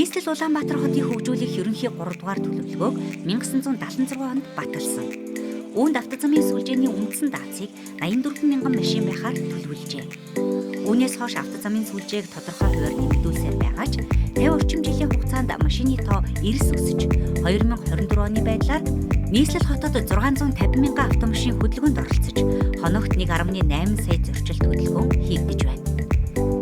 Нийслэл Улаанбаатар хотыг хөгжүүлэх ерөнхий 3 дугаар төлөвлөгөөг 1976 онд баталсан. Үүнд автозамын сүлжээний үндсэн даацыг 84 мянган машин байхаар төлөвлөжээ. Үүнээс хойш автозамын сүлжээг тодорхой хувиар нэмэгдүүлсээр байгаа ч 50 орчим жилийн хугацаанд машины тоо эрс өсөж, 2024 оны байдлаар нийслэл хотод 650 мянган автомашин хөдөлгөөнд оролцож, хоногт 1.8 сая зөрчилт хөдөлгөөн хийгдэж байна.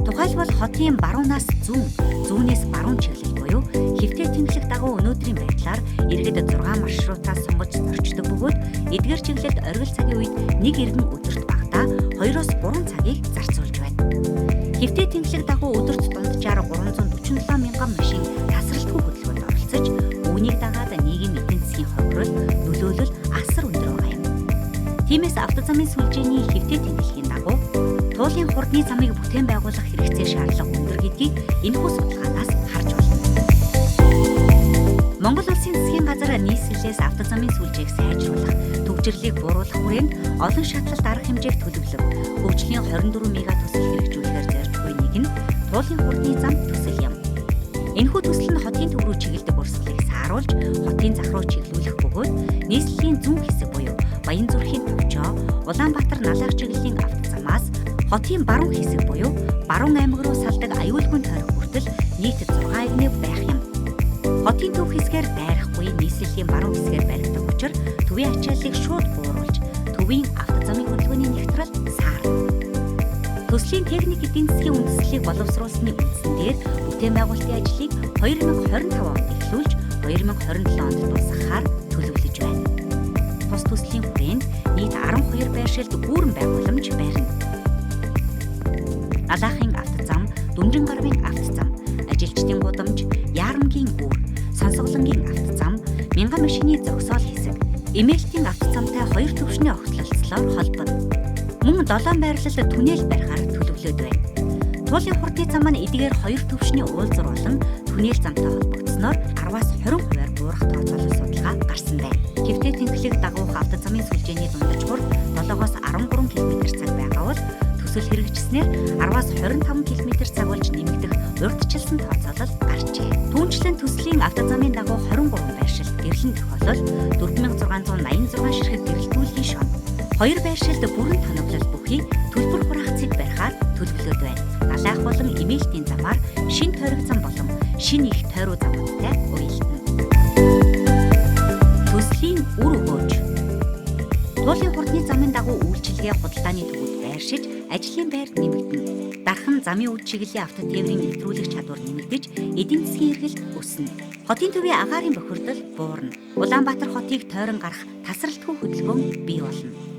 Тухайлбал хотын баруунаас зүүн, зүүнээс баруун чиглэл буюу хэвтээ тэнхлэг дагуу өнөөдрийн байдлаар иргэд 6 маршрутаас сонгож зорчдог бөгөөд эдгээр чиглэлд оргил цагийн үед нэг иргэн өдөрт багадаа 2-3 цагийг зарцуулж байна. Хэвтээ тэнхлэг дагуу өдөрт дунджаар 347 мянган машин тасралтгүй хөдөлгөөнд оролцож, үүнийг дагаад нийгмийн эдийн засгийн хохирол, нөлөөлөл асар өндөр байгаа юм. Тиймээс автозамын сүлжээний хэвтээ тэнхлэгийн дагуу туулын хурдны замыг бүтээн байгуулах хэрэгцээ шаардлага өндөр гэдгийг энэхүү судалгаанаас харж байна. Монгол Улсын засгийн газар нийслэлээс автозамын сүлжээг сайжруулах, түгжрэрлийг бууруулах хүрээнд олон шатлалт арга хэмжээг төлөвлөв. Хөгжлийн 24 мега төсөл хэрэгжүүлэхээр зорж буй нэг нь туулын хурдны зам төсөл юм. Энэхүү төсөл нь хотын төв рүү чиглэдэг урсгалыг сааруулж, хотын зах руу чиглүүлэх бөгөөд нийслэлийн зүүн хэсэг буюу Баянзүрхийн товчоо, Улаанбаатар Налайх чиглэлийн автозамаас хотын баруун хэсэг буюу Баруун аймаг руу салдаг аюулгүй тойрог хүртэл нийт 6 эгнээ байх юм. Хотын төв хэсгээр дайрахгүй, нийслэлийн баруун хэсгээр баригдах учир төвийн ачааллыг шууд бууруулж, төвийн автозамын хөдөлгөөний нягтрал саарна. Төслийн техник эдийн засгийн үндэслэлийг боловсруулсны үндсэн дээр бүтээн байгуулалтын ажлыг 2025 онд эхлүүлж, 2027 онд дуусгахаар төлөвлөж байна. Тус төслийн хүрээнд нийт 12 байршилд гүүрэн байгууламж барина. Налайхын автозам, Дүнжин гарвын автозам, ажилчдын гудамж, Яарамгийн гүүр, Сонсголонгийн автозам, мянган машины зогсоол хэсэг, Эмээлтийн автозамтай хоёр түвшний огтлолцлоор холбоно. Мөн долоон байрлалд түнэл барихаар төлөвлөд байна. Туулын хурдны зам нь эдгээр хоёр түвшний уулзвар болон түнэл замтай холбогдсноор 10-аас 20 хувиар буурах тооцоолол судалгаа гарсан байна. Хэвтээ тэнхлэг дагуух автозамын сүлжээний дундаж хурд 7-оос 13 км/цаг байгаа бол төсөл хэрэгжсэнээр 10-аас 25 км/цаг болж нэмэгдэх урьдчилсан тооцоолол гарчээ. Түүнчлэн төслийн автозамын дагуу 23 байршилд гэрлэн тохиолдол 4686 ширхэг гэрэлтүүлгийн шон, хоёр байршилд бүрэн тоноглол бүхий төлбөр хураах цэг барихаар төлөвлөд байна. Налайх болон Эмээлтийн замаар шинэ тойрог зам болон шинэ их тойруу замуудтай уялдана. Төслийн үр өгөөж. Туулын хурдны замын дагуу үйлчилгээ худалдааны төвүүд байршиж, ажлын байр нэмэгдэнэ. Дархан замын үд чиглэлийн автотээврийн нэвтрүүлэх чадвар нэмэгдэж, эдийн засгийн эргэлт өснө. Хотын төвийн агаарын бохирдол буурна. Улаанбаатар хотыг тойрон гарах тасралтгүй хөдөлгөөн бий болно.